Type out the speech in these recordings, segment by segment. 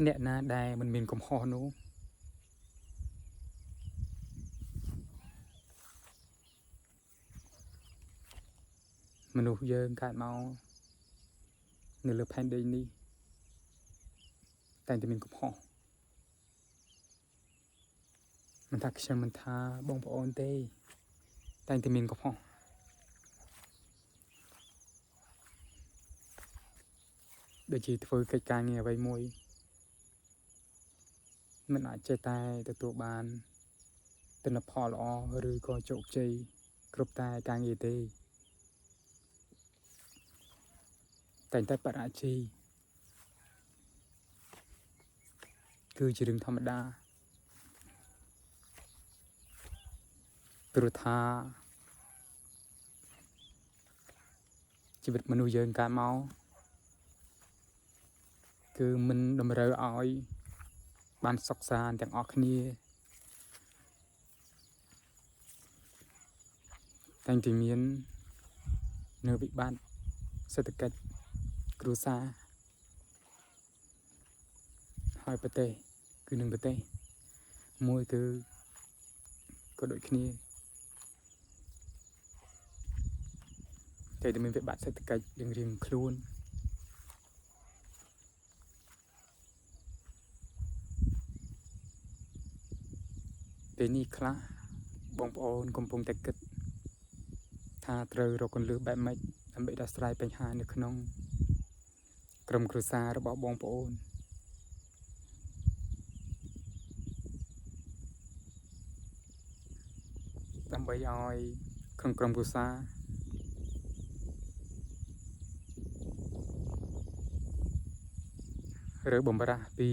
អ្នកណាដែលមិនមានកំហុសនោះមនុស្សយើងកើតមកនៅលើផែនដីនេះតែងតែមានកំហុសមិនថាខ្ញុំមិនថាបងប្អូនទេតែងតែមានកំហុសដូចជាធ្វើកិច្ចការងារអ្វីមួយមិនអាចចេះតែទទួលបានទិន្នផលល្អឬក៏ជោគជ័យគ្រប់តែការងារទេតែងតែបរាជ័យគឺជារឿងធម្មតាព្រោះថាជីវិតមនុស្សយើងកើតមកគឺមិនតម្រូវឲ្យបានសុខសាន្តទាំងអស់គ្នាតែងតែមាននៅវិបត្តិសេដ្ឋកិច្ចគ្រួសារហើយប្រទេសគឺនឹងប្រទេសមួយគឺក៏ដូចគ្នាតែតែមានវិបត្តិសេដ្ឋកិច្ចរៀងរៀងខ្លួនពេលនេះខ្លះបងប្អូនកំពុងតែគិតថាត្រូវរកគន្លឹះបែបម៉េចដើម្បីដោះស្រាយបញ្ហានៅក្នុងក្រុមគ្រួសាររបស់បងប្អូនដើម្បីឲ្យក្នុងក្រុមគ្រួសារឬបំរាស់ពី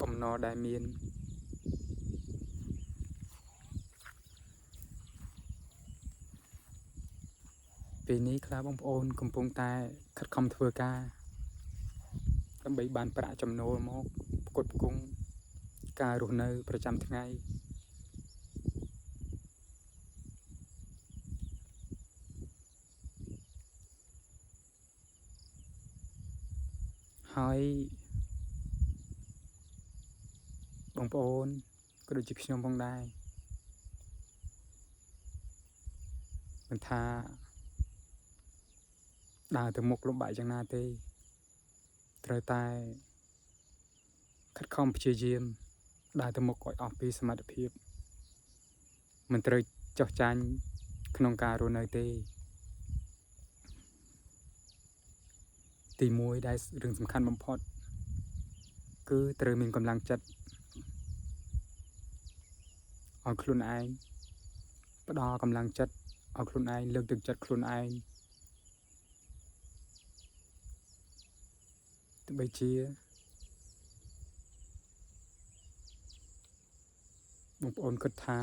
បំណុលដែលមានពេលនេះខ្លះបងប្អូនកំពុងតែខិតខំធ្វើការដើម្បីបានប្រាក់ចំណូលមកផ្គត់ផ្គង់ការរស់នៅប្រចាំថ្ងៃហើយបងប្អូនក៏ដូចជាខ្ញុំផងដែរមិនថាដើរទៅមុខលំបាកយ៉ាងណាទេត្រូវតែខិតខំព្យាយាមដើរទៅមុខឲ្យអស់ពីសមត្ថភាពមិនត្រូវចុះចាញ់ក្នុងការរស់នៅទេទីមួយដែលរឿងសំខាន់បំផុតគឺត្រូវមានកម្លាំងចិត្តឲ្យខ្លួនឯងផ្ដល់កម្លាំងចិត្តឲ្យខ្លួនឯងលើកទឹកចិត្តខ្លួនឯងទោះបីជាបងប្អូនគិតថា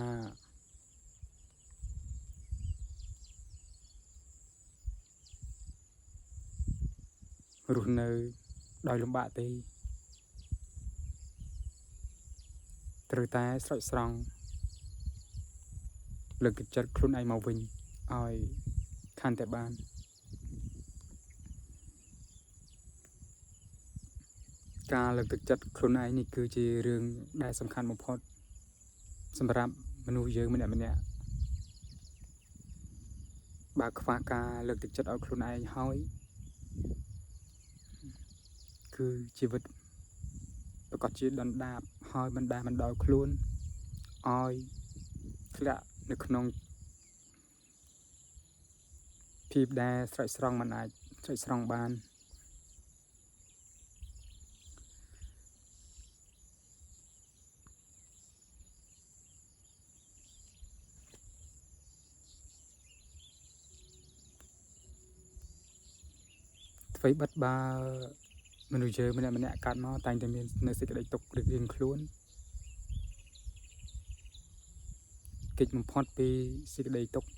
រស់នៅដោយលំបាកទេត្រូវតែស្រោចស្រង់លើកទឹកចិត្តខ្លួនឯងមកវិញឲ្យខាន់តែបានការលើកទឹកចិត្តខ្លួនឯងនេះគឺជារឿងដែលសំខាន់បំផុតសម្រាប់មនុស្សយើងម្នាក់ម្នាក់បើខ្វះការលើកទឹកចិត្តឲ្យខ្លួនឯងហើយគឺជីវិតប្រកាសជាដុនដាបហើយបណ្ដាបណ្ដោយខ្លួនឲ្យធ្លាក់នៅក្នុងភាពដែលស្រោចស្រង់មិនអាចស្រោចស្រង់បានអ្វីបិទបើមនុស្សយើងម្នាក់ម្នាក់កើតមកតែងតែមាននៅសេចក្តីទុក្ខរៀងៗខ្លួនគេចបំផុតពីសេចក្តីទុក្ខ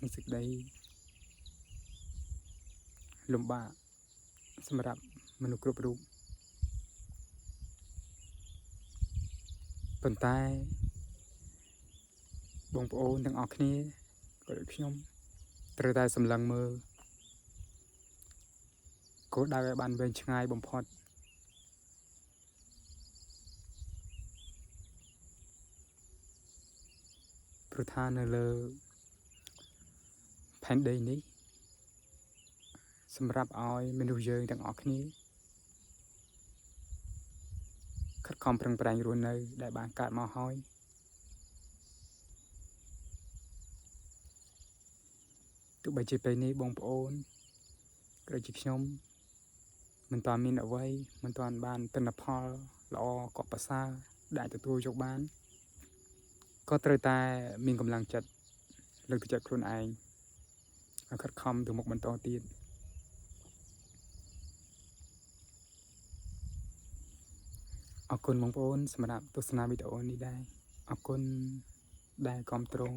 និងសេចក្តីលំបាកសម្រាប់មនុស្សគ្រប់រូបប៉ុន្តែបងប្អូនទាំងអស់គ្នាក៏ដូចខ្ញុំត្រូវតែសម្លឹងមើលគោលដៅឲ្យបានវែងឆ្ងាយបំផុត ព្រោះថានៅលើផែនដីនេះសម្រាប់ឲ្យមនុស្សយើងទាំងអស់គ្នាខិតខំប្រឹងប្រែងរស់នៅដែលបានកើតមកហើយទោះបីជាពេលនេះបងប្អូនក៏ដូចជាខ្ញុំមិនទាន់មានអ្វីមិនទាន់បានទិន្នផលល្អក៏ប្រសើរដែលទទួលយកបានក៏ត្រូវតែមានកម្លាំងចិត្តលើកទឹកចិត្តខ្លួនឯងឲ្យខិតខំទៅមុខបន្តទៀត អរគុណបងប្អូនសម្រាប់ទស្សនាវីដេអូនេះដែរអរគុណដែលគ្រប់គ្រង